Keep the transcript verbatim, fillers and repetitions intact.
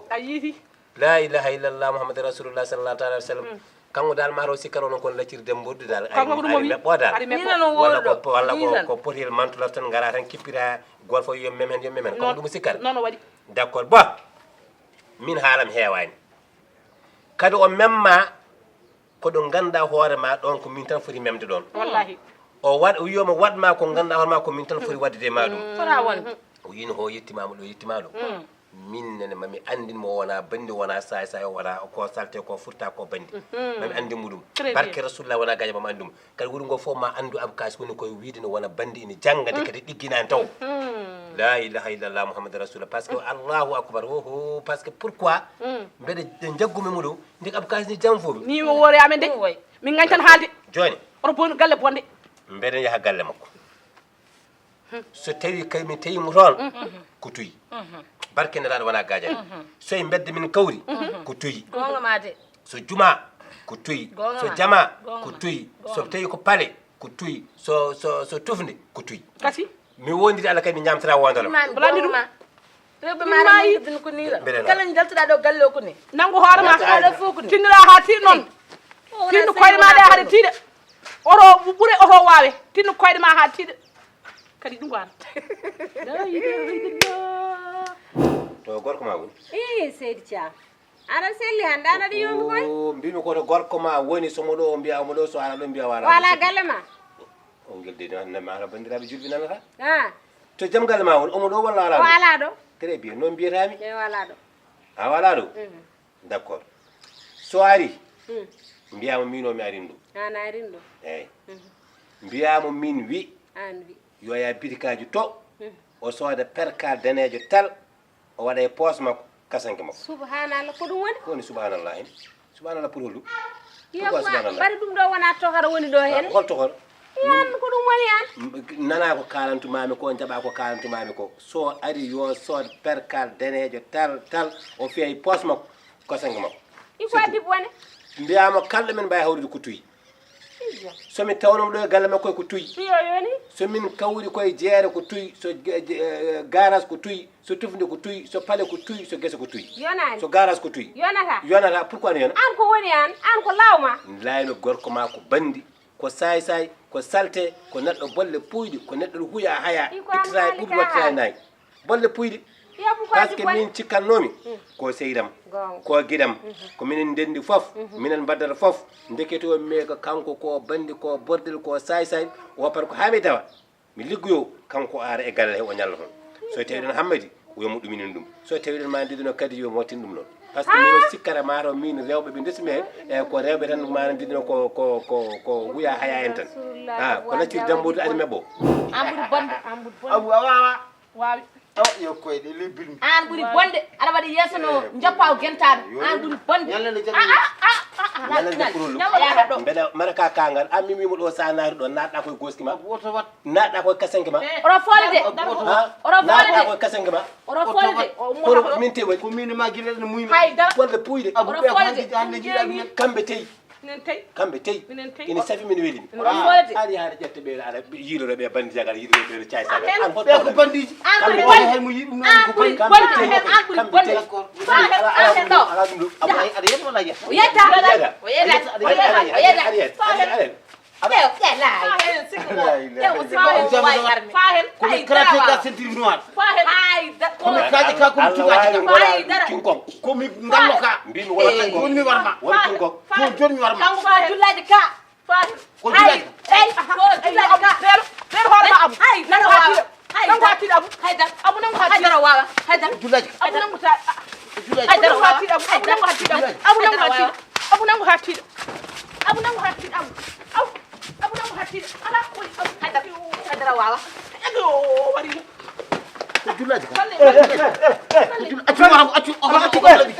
A yiiti. La ilaha illallah Muhammadu Rasulullah sallallahu ta'ala alaihi wasallam. Kanko dal maro sikkar onon kon laccir demburdi dal. Kanko ko ɗum o wi. Meɓɓo dal. Ari meɓɓo. Walla ko walla ko ko potel mantular tan ngara tan kippira golfo yo memen yo memen. Ko ɗum sikkar. Non o waɗi. D'accord. Bon. Min haalam heewani. Kadi o memma ko ɗo ngannduɗaa hoore ma ɗon ko min tan foti memde ɗon. Wallahi. O waɗ o wiyoma waɗ ma ko ngannduɗaa hoore ma ko min tan foti waɗde ma ɗum. Fota wonde. O yino ho yettima mo ɗo yettima ɗo. Min nene mami anndin mo wona bandi wona say say wona ko salte ko furta ko bandi. Mami anndin mo ɗum. Très bien. Barke rasulullah wona gaña mami anndin mo. Kadi wuro ngo fof ma anndu abkas woni koye wiide no wona bandi ina jannga de kadi ɗigginani taw. La ilaha illallah muhammadu rasulullah parce que allahu akbar oho parce que pourquoi mbeɗa jaggumi mo ɗo ndik abkas ni jam fof. Ni o wori amen de. Min gañtan haalde. Jooni. Oto boynu galle bonde. Mbeɗen yaha galle makko. So tawi kay mi tawi mo toon ko tuyi. Barke nelaaɗo wona gaajani. So e mbedde min kawri ko tuyi. Goonga ma de. So juma ko tuyi. So jama ko tuyi. So tawi ko pale ko tuyi. So so so tufnde ko tuyi. Kasi. Mi wondiri Allah kay mi ñamtata wondoro. Imam goonga ma. Rewɓe maɗa nangude ko ni. Kala njaltuɗa ɗo galle o ko ni. Nangu hoore ma. Njaltuɗa ɗo fof ko ni. Tinnira ha tir noon. Tinno koyɗe ma ɗe haɗa tiiɗa. Oto ɓuure oto waawe. Tinno koyɗe ma ha tiiɗa. Kadi ɗum ko an. La ilaha illallah. To gorko ma woni. Ii seydi Thiam. Aɗa selli hannde aɗa ɗi yombi koy. O mbimi ko to gorko ma woni somo ɗo o mbiya omo ɗo so ara ɗo mbiya wala. Wala galle ma. O ngel de hannde ma ara bandiraɓe julɓe nanata. Ah. To jam galle ma woni omo ɗo walla ala ɗo. O ala ɗo. Très bien non mbiyatami. E wala ɗo. A wala ɗo. D'accord. So ari mbiyama min o mi arin ɗo. An arin ɗo. Eyyi. Mbiyama min wi. An wi. Yo ya bitikaji to. O sooda percal danejo tal. O waɗa e poos makko kasanke makko. Subhanallah ko ɗum woni. Ko woni subhanallah hen? Subhanallah pour holɗum? Yo quoi mbaɗi ɗum ɗo wona tohara woni ɗo hen. Hol tohara? Yan ko ɗum woni an. Nana ko kalantumami ko jaɓa ko kalantumami ko so ari yo sood percal danejo tal tal o fiya e poos makko. Ko senngo makko. Il faut addi bone. Mbiyama kalɗo men mbawi hawrude ko tuyi. Somi tawnoma ɗo e galle makko ko tuyi. Somin kawri koye jeere ko tuyi so garage ko tuyi so tufde ko tuyi so pale ko tuyi so gese ko tuyi. Yonani. So garage ko tuyi. Yonata. Yonata pourquoi ne yona? An ko woni an an ko lawma. Layno gorko ma ko bandi ko saysay ko salte ko neɗɗo bolle puyɗi ko neɗɗo huya haya ittata e ɓuɓi wattata e nayi. Bolle puyɗe. Parce que min cikkannoomi ko seyram ko giɗam ko minen ndenndi fof minen mbaddata fof ndekete o mais ko kanko ko bandi ko bordel ko saysay o par ko haa mi tawa mi liggoyo kanko ara e galle he o ñalla toon so tawi ɗon hammadi yo mo ɗuminen ɗum so tawi ɗon ma ndiɗuno kadi yo mottin ɗum noon. Parce que mino sikkata mataw min rewɓe ɓe ndesmi he e ko rewɓe tan mana ndiɗuno ko ko ko ko wuya haya en tan. Ha ko laccir dambude ari meɓɓo. An ɓuri bonde. Abu a wawa. Wawi. Awa yo koyɗe lebbilmi. An ɓuri bonde aɗa waɗi yeeso no joppa o gentaaɗo an ɓuri bonde. Ñallande jaɓi ñallande jaɓi rolo. Mbeɗa mara ka kangal an min wimo ɗo sa naari ɗo naatɗa koye goski ma. Woto wat. Naatɗa koye kasenke ma. Oɗo foole de. Oɗo foole de. Naatɗa koye kasenke ma. Oɗo foole de. Kono min tewoy. Ko min ma gila no muymi. Haydara. Walla puyde. Oɗo foole de. Kamɓe teyi. Minen tey. Kamɓe tey. Minen tey. Ina safi min weli mi. Oɗo foole de. Ari haɗa ƴetta ɓe aɗa yiiloro ɓe bandi jagal yiiloro ɓe caay sagal an hol ɓe ko bandiji. An ɓuri bonde. Hay mo yiɗum an ɓuri bonde. An ɓuri bonde. Ala ɗum ɗo. Aɗa yetta wala yetta. O yetta. O yetta. O yetta. Komi karate ka ceinture noir. Komi kaji ka komi tugaji ka. Komi ngallo ka. Mbimi wala tingkong. Wala tingkong. Joni joni mi warma. Kanko ko jullaji ka. Ko jullaji. Ay, ko jullaji ka. Ɓeɗo hoore ma abu. Ay, nanga wawa. Nangu hattiɗo abu. Haydara. Abu nangu hattiɗo. Haydara wawa. Haydara. Jullaji. Abu nangu ta. Jullaji. Haydara wawa. Abu nangu hattiɗo abu. Abu nangu hattiɗo. Abu nangu hattiɗo. Abu nangu hattiɗo abu. Abu. Abu nangu hattiɗo. Ala ko woni abu. Haydara. Haydara wawa. Ego wari. Ko jullaji ka. Accu wara accu o accu ko labi.